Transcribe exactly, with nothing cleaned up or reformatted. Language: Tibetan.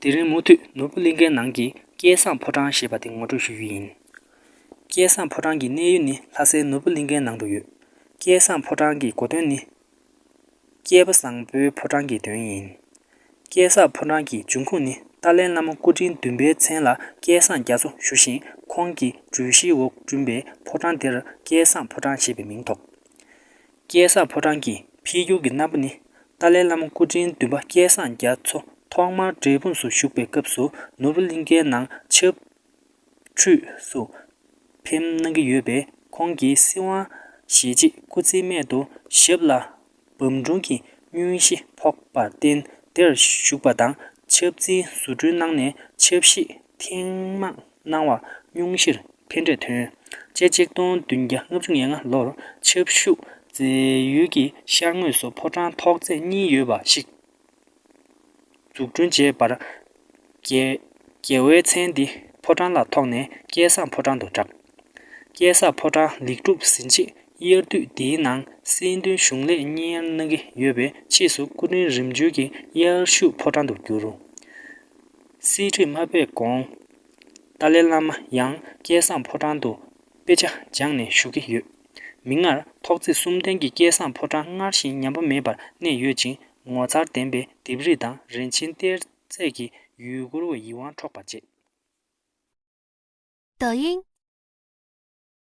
དེ་རིང་མུ་མཐུད་ནོར་བུ་གླིང་ཁའི་ནང་གི་སྐལ་བཟང་ཕོ་བྲང་ཞེས་པ་དེ་ངོ་སྤྲོད་ཞུ་རྒྱུ་ཡིན། སྐལ་བཟང་ཕོ་བྲང་གི་གནས་ཡུལ་ནི་ལྷ་སའི་ནོར་བུ་གླིང་ཁའི་ནང་དུ་ཡོད། སྐལ་བཟང་ཕོ་བྲང་གི་གོ་དོན་ནི། སྐལ་པ་བཟང་པོའི་ཕོ་བྲང་གི་དོན་ཡིན། སྐལ་བཟང་ཕོ་བྲང་གི་འབྱུང་ཁུངས་ནི་ཏཱ་ལའི་བླ་མ་སྐུ་ཕྲེང་བདུན་པའི་མཚན་ལ་སྐལ་བཟང་རྒྱ་མཚོ་ཞུ་ཞིང་ཁོང་གི་གྲོས་གཞིའི་འོག་བསྐྲུན་པའི་ཕོ་བྲང་དེར་སྐལ་བཟང་ཕོ་བྲང་ཞེས་པའི་མིང་ཐོགས། སྐལ་བཟང་ཕོ་བྲང་གི་འཕེལ་འགྱུར་གྱི་རྣམ་པ་ནི། ཏཱ་ལའི་བླ་མ་སྐུ་ཕྲེང་བདུན་པ་སྐལ་བཟང་རྒྱ་མཚོ་ཐོག་མར་འབྲས་སྤུངས་སུ་བཞུགས་པའི་སྐབས་སུ་ནོར་བུ་གླིང་ཁའི་ནང་ཆབ་འཁྲུགས་སུ་ཕེབས་གནང་གི་ཡོད་པས། ཁོང་གིས་སྲིད་དབང་བཞེས་རྗེས་སྐུ་ཚེའི་སྨད་དུ་ཞབས་ལ་བམ་སྒྲུང་གི་སྙུང་གཞི་ཕོག་པར་བརྟེན་དེར་བཞུགས་པ་དང་། ཆབ་འཛིན་བཟོ་སྐྲུན་གནང་ནས་ཆབ་གཞིས་ཐེངས་མང་གནང་བ་སྙུང་གཞིར་ཕན་འབྲས་ཐོན། སྤྱི་ཆིག་སྟོང་བདུན་བརྒྱ་ལྔ་བཅུ་ང་ལྔ་ལོར་ཆབ་ཞུགས་མཛད་ཡུལ་གྱི་ཤར་ངོས་སུ་ཕོ་བྲང་ཐོག་བརྩེགས་གཉིས་ཡོད་པ་ཞིག་འཛུགས་སྐྲུན་བྱས་པར། རྒྱལ་རྒྱལ་བའི་མཚན་འདི་ཕོ་བྲང་ལ་ཐོགས་ནས་སྐལ་བཟང་ཕོ་བྲང་དུ་གྲགས། སྐལ་བཟང་ཕོ་བྲང་ལེགས་གྲུབ་ཟིན་རྗེས་དབྱར་དུས་འདིའི་ནང་སྲིད་དོན་གཞུང་ལས་གཉེར་གནང་གི་ཡོད་པས། ཕྱིས་སུ་སྐུ་ཕྲེང་རིམ་བྱོན་གྱི་དབྱར་བཞུགས་ཕོ་བྲང་དུ་གྱུར། གསེར་ཁྲི་མ་ཕེབས་གོང་། ཏཱ་ལའི་བླ་མ་ཡང་སྐལ་བཟང་ཕོ་བྲང་དུ་དཔེ་ཆ་སྦྱངས་ནས་བཞུགས་ཀྱི་ཡོད། མིག་སྔར་ཐོག་བརྩེགས་གསུམ་ལྡན་གྱི་སྐལ་བཟང་ཕོ་བྲང་སྔར་བཞིན་ཉམས་པ་མེད་པར་གནས་ཡོད་ཅིང་། ངོ་མཚར་ལྡན་པའི་ལྡེབས་རིས་དང་རིན་ཆེན་གཏེར་རྫས་ཀྱིས་ཡུལ་སྐོར་བ་ཡིད་དབང་འཕྲོག་པ་བྱེད། 抖音